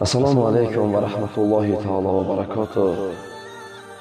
Ассалому алайкум ва раҳматуллоҳи таоло ва баракотуҳ.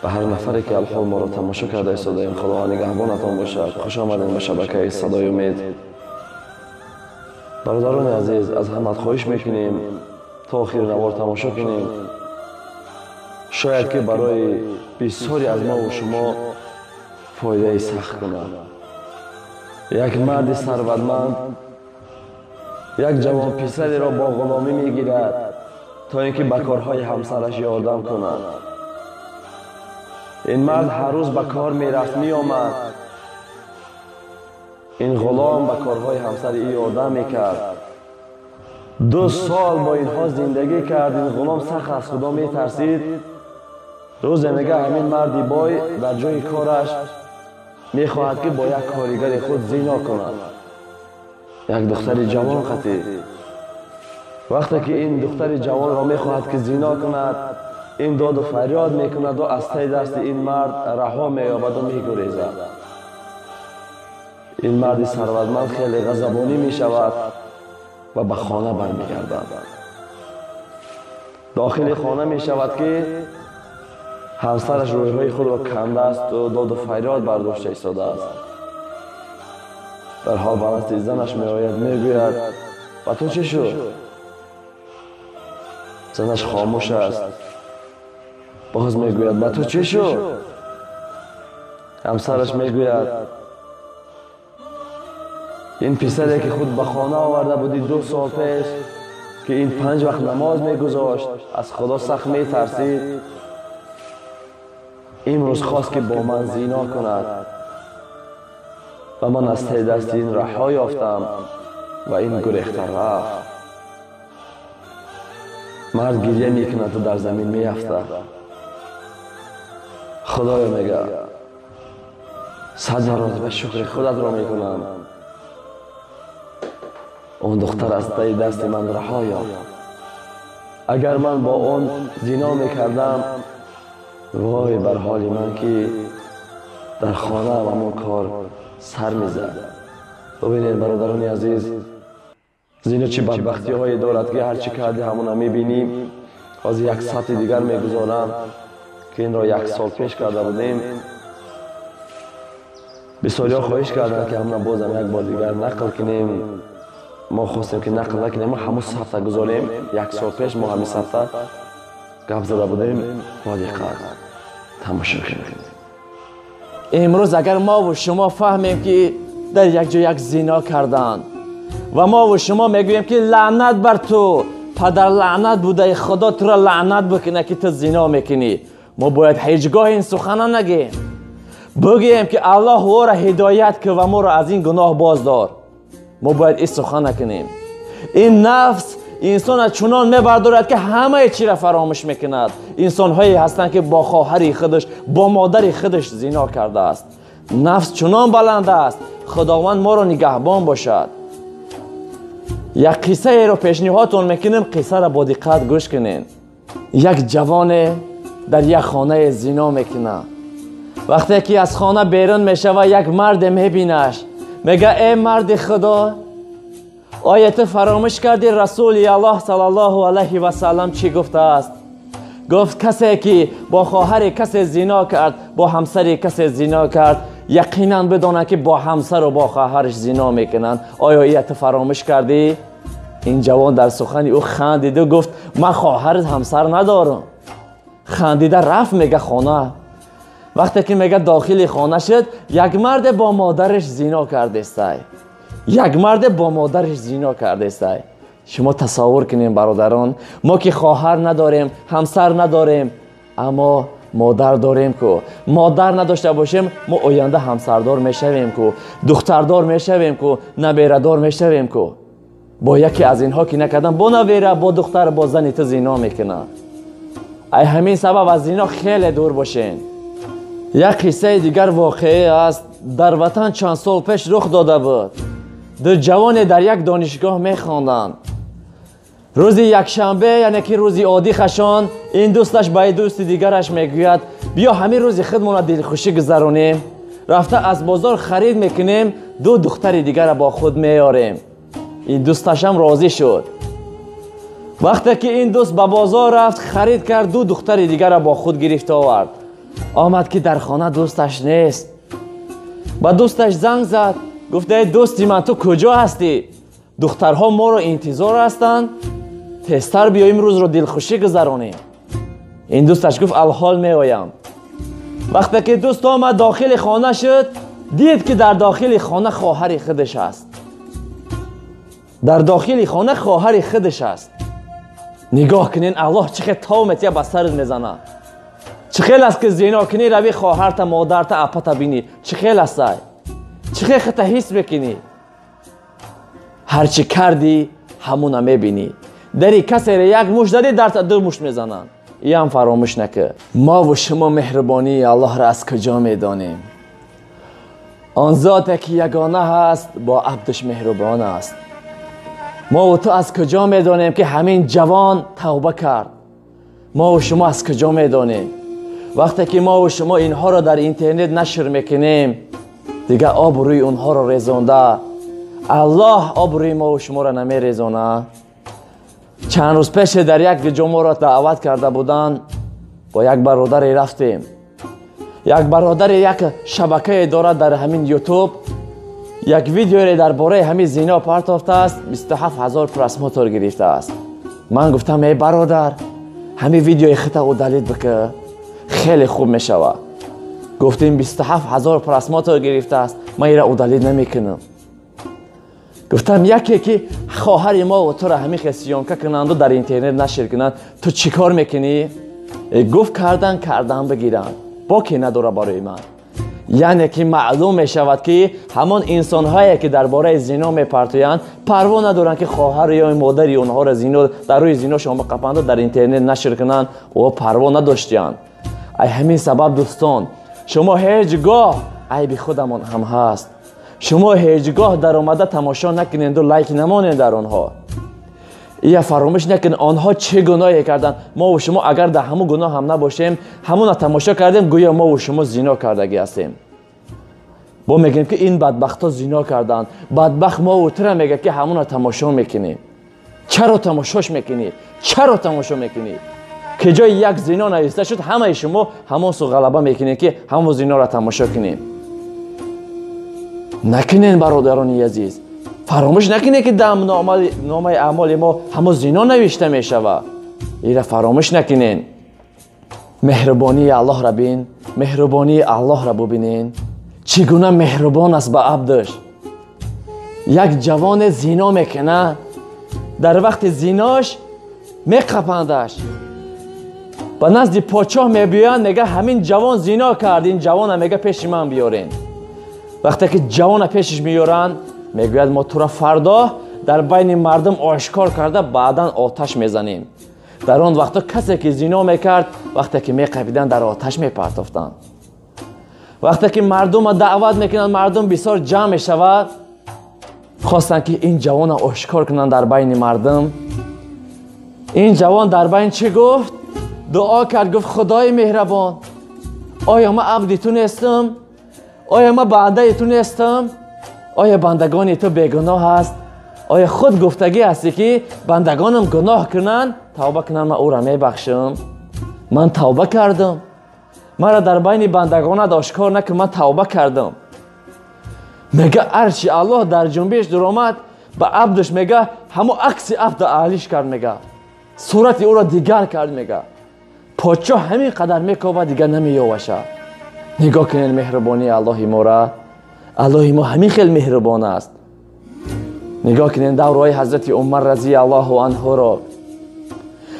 Ба ҳар нафаре ки алҳол моро тамошо карда истодаем, Худо нигаҳбонатон бошад. Хуш омадем ба шабакаи Садои Умед. Бародарони азиз, аз ҳамат хоҳиш мекунем то охири навор тамошо кунем. Шояд ки барои бисёре аз мову шумо фоидаи сахт кунад. Як марди сарватманд як ҷавон писареро бо ғуломӣ мегирад то ин ки ба корҳои ҳамсараш ёрдам кунад. Ин мард ҳар рӯз ба кор мерафт, меомад. Ин ғулом ба корҳои ҳамсари ӯ ёрдам мекард. 2 сол бо инҳо зиндагӣ кард. Ин ғулом сахт аз Худо метарсид. Рӯзе мега ҳамин марди бой дар ҷои кораш мехоҳад ки бо як коригари худ зино кунад, як духтари ҷавон қатӣ. Вақте ки ин духтари ҷавонро мехоҳад ки зино кунад, ин доду фарёд мекунаду аз таи дасти ин мард раҳо меёбаду мегурезад. Ин марди сарватманд хеле ғазабонӣ мешавад ва ба хона бармегардад. Дохили хона мешавад ки ҳамсараш рӯйҳои худро кандаасту доду фарёд бардошта истодааст. Дар ҳол ба назди занаш меояд, мегӯяд: ба ту чӣ шуд? Занаш хомӯш аст. Боз мегӯяд: ба ту чӣ шуд? Ҳамсараш мегӯяд: ин писаре ки худ ба хона оварда будӣ 2 сол пеш, ки ин 5 вақт намоз мегузошт, аз Худо сахт метарсид, имрӯз хост ки бо ман зино кунад ва ман аз таи дасти ин раҳо ёфтам ва ин гурехта рафт. Мард гирья мекунаду дар замин меафтад. Худоё, мега, 100 маротиба шукри худатро мекунам. Он духтар аз таи дасти ман раҳо ёфт. Агар ман бо он зино мекардам, вой бар ҳоли ман ки дар хонаам ҳамон кор сар мезад. Бубинед, бародарони азиз, зино чӣ бадбахтиҳое дорад ки ҳар чӣ карди ҳамона мебинӣ. Ҳозир як сатҳи дигар мегузорам ки инро 1 сол пеш карда будем. Бисёриҳо хоҳиш карданд ки ҳамона бозам як бор дигар нақл кунем. Мо хостем ки нақл накунем, мо ҳамон сатҳа гузорем. 1 сол пеш мо ҳамин сатҳа гап зада будем. Бо диққат тамошо кунед. Имрӯз агар мову шумо фаҳмем ки дар як ҷо як зино карданд ва мову шумо мегӯем ки лаънат бар ту, падар лаънат будаи, Худо туро лаънат бикунад ки ту зино мекунӣ, мо бояд ҳеҷ гоҳ ин сухана нагӯем. Бигӯем ки Аллоҳ ӯро ҳидоят кун ва моро аз ин гуноҳ боздор. Мо бояд ин сухан накунем. Ин нафс инсонро чунон мебардорад ки ҳамаи чиро фаромӯш мекунад. Инсонҳое ҳастанд ки бо хоҳари худаш, бо модари худаш зино кардааст. Нафс чунон баланд аст. Худованд моро нигаҳбон бошад. Як қиссаеро пешниҳодтон мекунем, қиссаро бо диққат гӯш кунед. Як ҷавоне дар як хонае зино мекунад. Вақте ки аз хона берун мешавад, як марде мебинаш, мега: э марди Худо, оя ту фаромӯш кардӣ Расули Аллоҳ саллаллоҳу алайҳи васаллам чӣ гуфтааст? Гуфт касе ки бо хоҳари касе зино кард, бо ҳамсари касе зино кард, яқинан бидонад ки бо ҳамсару бо хоҳараш зино мекунанд. Оё ия ту фаромӯш кардӣ? Ин ҷавон дар сухани ӯ хандиду гуфт: ман хоҳар ҳамсар надорам. Хандида рафт, мега, хона. Вақте ки мега дохили хона шуд, як марде бо модараш зино кардестай. Як марде бо модараш зино кардестай. Шумо тасаввур кунед, бародарон, мо ки хоҳар надорем, ҳамсар надорем, аммо модар дорем ку. Модар надошта бошем, мо оянда ҳамсардор мешавем ку, духтардор мешавем ку, наберадор мешавем ку. Бо яке аз инҳо ки накардам, бо набера, бо духтар, бо зани ту зино мекунад. Ай ҳамин сабаб аз зино хеле дур бошен. Як қиссаи дигар воқеӣ аст. Дар ватан чанд сол пеш рух дода буд. 2 ҷавоне дар як донишгоҳ мехонданд. Рӯзи якшанбе, яъне ки рӯзи оддӣ хашон, ин дӯсташ ба дӯсти дигараш мегӯяд: биё ҳамин рӯзи худмонро дилхушӣ гузаронем. Рафта аз бозор харид мекунем, 2 духтари дигарро бо худ меорем. Ин дӯсташам розӣ шуд. Вақте ки ин дӯст ба бозор рафт, харид кард, ду духтари дигарро бо худ гирифта овард. Омад ки дар хона дӯсташ нест. Ба дӯсташ занг зад, гуфт: эй дӯсти ман, ту куҷо ҳастӣ? Духтарҳо моро интизор ҳастанд, тезтар биё, имрӯзро дилхушӣ гузаронем. Ин дӯсташ гуфт: алҳол меоям. Вақте ки дӯст омад дохили хона шуд, дид ки дар дохили хона хоҳари худаш аст. Дар дохили хона хоҳари худаш аст. Нигоҳ кунед, Аллоҳ чӣ хел тов метия ба сарат мезанад. Чӣ хел аст ки зино кунӣ, рави хоҳарта, модарта, апата бинӣ. Чӣ хел астай? Чӣ хел худта ҳис мекунӣ? Ҳарчи кардӣ ҳамуна мебинӣ. Дари касеро як мушт задӣ, дарта ду мушт мезананд. Иам фаромӯш накард. Мо ва шумо меҳрубонии Аллоҳро аз куҷо медонем? Он зоте ки ягона ҳаст, бо абдаш меҳрубон аст. Мо ва ту аз куҷо медонем ки ҳамин ҷавон тавба кард? Мо ва шумо аз куҷо медонем? Вақте ки мо ва шумо инҳоро дар интернет нашр мекунем, дигар обрӯи онҳоро резонда, Аллоҳ обрӯи мо ва шуморо намерезонад. Чанд рӯз пеш дар як ҷо моро даъват карда буданд, бо як бародаре рафтем. Як бародаре як шабакае дорад дар ҳамин Ютуб, як видеое дар бораи ҳамин зино партофтааст, 27 000 просмотр гирифтааст. Ман гуфтам: эй бародар, ҳамин видеои худта удалить бикун, хеле хуб мешавад. Гуфтем: 27 000 просмотр гирифтааст, ман инро удалить намекунам. Гуфтам: яке ки хоҳари мо ва туро ҳамин хел съёмка кунанду дар интернет нашр кунанд, ту чӣ кор мекунӣ? Гуфт: кардан бигиранд, боке надора барои ман. Яъне ки маълум мешавад ки ҳамон инсонҳое ки дар бораи зино мепартоянд, парво надоранд ки хоҳар ё модари онҳоро зино дар рӯи зиношон бақапанду дар интернет нашр кунанд, о парво надоштиянд. Ай ҳамин сабаб дӯстон, шумо ҳеҷ гоҳ, айби худамон ҳам ҳаст, шумо ҳеҷ гоҳ даромада тамошо накуненду лайк намонед дар онҳо. Ия фаромӯш накунед, онҳо чӣ гуноҳе карданд. Мо ва шумо агар дар ҳамон гуноҳ ҳам набошем, ҳамона тамошо кардем, гӯё мо ва шумо зино кардагӣ ҳастем. Бо мегӯем ки ин бадбахтҳо зино карданд. Бадбахт мо ва тура мегӯяд ки ҳамона тамошо мекунӣ. Чаро тамошош мекунӣ? Чаро тамошо мекунӣ? Ки ҷои як зино нависта шуд, ҳамаи шумо ҳамон су ғалаба мекунед ки ҳамон зиноро тамошо кунем. Накунед, бародарони азиз, фаромӯш накунед ки дар номаи аъмоли мо ҳамон зино навишта мешавад. Ира фаромӯш накунед. Меҳрубонии Аллоҳро бин, меҳрубонии Аллоҳро бубинед, чӣ гуна меҳрубон аст ба абдаш. Як ҷавоне зино мекунад, дар вақти зинош меқапандаш, ба назди подшоҳ мебиёянд, мега ҳамин ҷавон зино кард, ин ҷавона мега пеши ман биёрен. Вақте ки ҷавона пешиш меёранд, мегӯяд: мо тура фардо дар байни мардум ошкор карда баъдан оташ мезанем. Дар он вақто касе ки зино мекард, вақте ки меқапиданд, дар оташ мепартофтанд. Вақте ки мардумро даъват мекунанд, мардум бисёр ҷамъ мешавад, хостанд ки ин ҷавона ошкор кунанд дар байни мардум. Ин ҷавон дар байн чӣ гуфт? Дуо кард, гуфт: Худои меҳрабон, оё ман абди ту нестам? Оё ман бандаи ту нестам? Оё бандагони ту бегуноҳ аст? Оё худ гуфтагӣ ҳастӣ ки бандагонам гуноҳ кунанд, тавба кунанд, ман ӯро мебахшам? Ман тавба кардам, маро дар байни бандагонат ошкор накун, ман тавба кардам. Мега арши Аллоҳ дар ҷунбиш дуромад, ба абдаш мега ҳамо акси абда аҳлиш кард, мега сурати ӯро дигар кард, мега подшоҳ ҳамин қадар мекобад, дигар намеёваша. Нигоҳ кунед меҳрубонии Аллоҳи мора. Аллоҳи мо ҳамин хел меҳрубон аст. Нигоҳ кунед давраҳои ҳазрати Умар разияллоҳу анҳуро.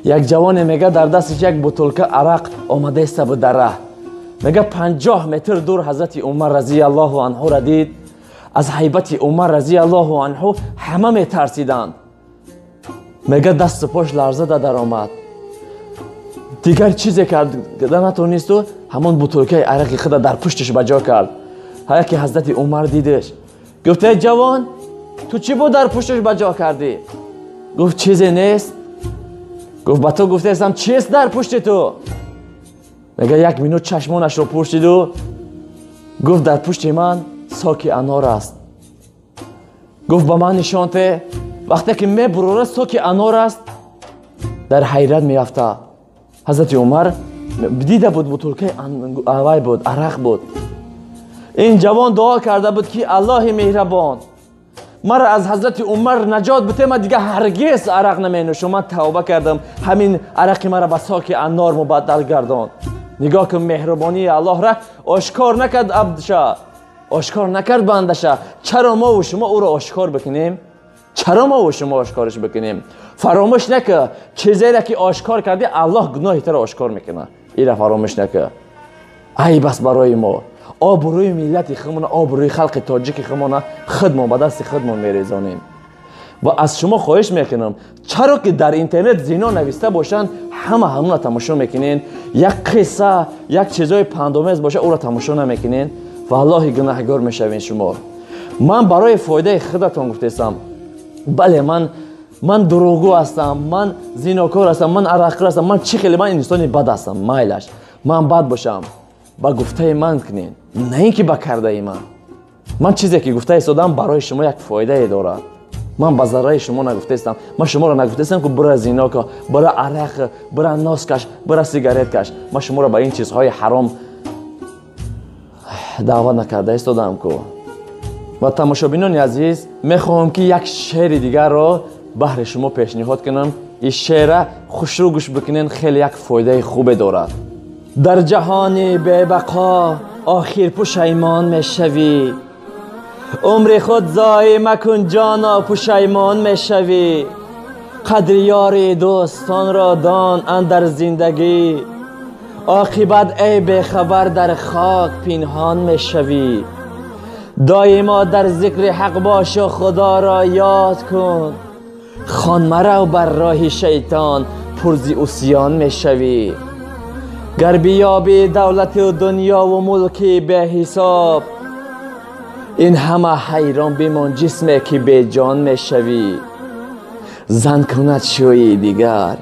Як ҷавоне мега дар дасташ як бутулка арақ омадаиста буд дар раҳ. Мега 50 метр дур ҳазрати Умар разияллоҳу анҳуро дид. Аз ҳайбати Умар разияллоҳу анҳу ҳама метарсиданд. Мега дасту пош ларзада даромад. Дигар чизе карда натонисту ҳамон бутулкаи арақи худа дар пушташ ба ҷо кард. Ҳаяки ҳазрати Умар дидаш, гуфт: эй ҷавон, ту чӣ буд дар пушташ ба ҷо кардӣ? Гуфт: чизе нест. Гуфт: ба ту гуфтаистам, чист дар пушти ту? Мега як минут чашмонашро пӯшиду гуфт: дар пушти ман соки анор аст. Гуфт: ба ман нишон те. Вақте ки мебурора, соки анор аст. дар ҳайрат меафтад. Ҳазрати Умар дида буд, бутулкаи авай буд, арақ буд. Ин ҷавон дуо карда буд, ки Аллоҳи меҳрабон, маро аз ҳазрати Умар наҷот бите, ман дига ҳаргиз арақ наменӯшам, ман тавба кардам, ҳамин арақи маро ба соки аннор мубаддал гардон. Нигоҳ кун, меҳрубонии Аллоҳра ошкор накард абдша, ошкор накард бандаша. Чаро мо ва шумо ӯро ошкор бикунем? Чаро мо ва шумо ошкораш бикунем? Фаромӯш накун, чизеро ки ошкор кардӣ, Аллоҳ гуноҳи туро ошкор мекунад. Ира фаромӯш накун. Айб аст барои мо. Обрӯи миллати худмона, обрӯи халқи тоҷики худмона худмон ба дасти худмон мерезонем. Ва аз шумо хоҳиш мекунам, чаро ки дар интернет зино нависта бошанд, ҳама ҳамонро тамошо мекунен, як қисса, як чизои пандомез боша, ӯро тамошо намекунен. Валлоҳи гунаҳгор мешавен шумо. Ман барои фоидаи худатон гуфтесам. Бале, ман дурӯғгӯ ҳастам, ман зинокор ҳастам, ман арақхӯр ҳастам, ман чӣ хеле, ман инсони бад ҳастам, майлаш. Ман бад бошам, ба гуфтаи ман кунен, на ин ки ба кардаи ман. Ман чизе ки гуфта истодам барои шумо як фоидае дорад. Ман ба зарари шумо нагуфтаистам. Ман шуморо нагуфтаистам, ки бира зино кун, бира арақ, бира нос каш, бира сигарет каш. Ман шуморо ба ин чизҳои ҳаром даъват накарда истодам ку. Ва тамошобинони азиз, мехоҳам ки як шеъри дигарро баҳри шумо пешниҳод кунам. Ин шеъра хушрӯ гӯш бикунен, хеле як фоидаи хубе дорад. Дар ҷаҳони бебақо охир пушаймон мешавӣ, умри худ зоӣ макун ҷоно, пушаймон мешавӣ. Қадри ёри дӯстонро дон андар зиндагӣ, оқибат эй бехабар дар хок пинҳон мешавӣ. Доимо дар зикри ҳақ бошу худоро ёд кун, хон марав бар роҳи шайтон, пурзи усён мешавӣ. Гар биёбӣ давлату дунёву мулки беҳисоб, ин ҳама ҳайрон бимон ҷисме ки беҷон мешавӣ. Зан кунад шӯи дигар,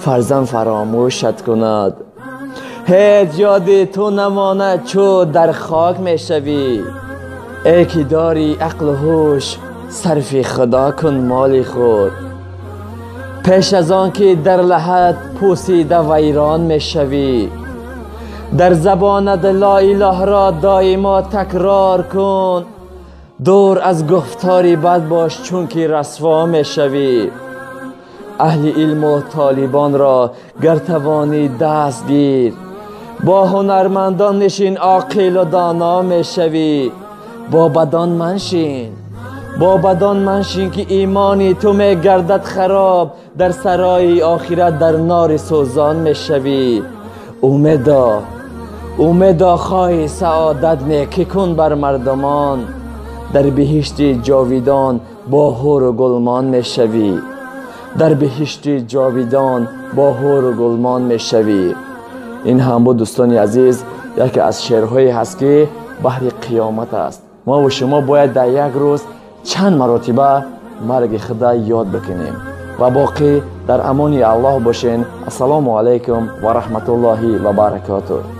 фарзанд фаромӯшат кунад, ҳеҷ ёди ту намонад чу дар хок мешавӣ. Эй ки дорӣ ақлу ҳуш, сарфи худо кун моли худ, пеш аз он ки дар лаҳат пӯсида вайрон мешавӣ. Дар забонат ло илоҳро доимо такрор кун, дур аз гуфтори бад бош, чунки расво мешавӣ. Аҳли илму толибонро гар тавонӣ даст гир, бо ҳунармандон нишин, оқилу доно мешавӣ. Бо бадон маншин, бо бадон маншин, ки имони ту мегардад хароб, дар сарои охират дар нори сӯзон мешавӣ. Умедо, умедо хоҳӣ саодат, некӣ кун бар мардумон, дар биҳишти ҷовидон бо ҳуру гулмон мешавӣ. Дар биҳишти ҷовидон бо ҳуру гулмон мешавӣ. Ин ҳам буд, дӯстони азиз, яке аз шеърҳое ҳаст, ки баҳри қиёмат аст. Мо ва шумо бояд дар як рӯз чанд маротиба марги худа ёд бикунем. Ва боқӣ дар амони Аллоҳ бошен. Ассалому алайкум ва раҳматуллоҳи ва баракотуҳ.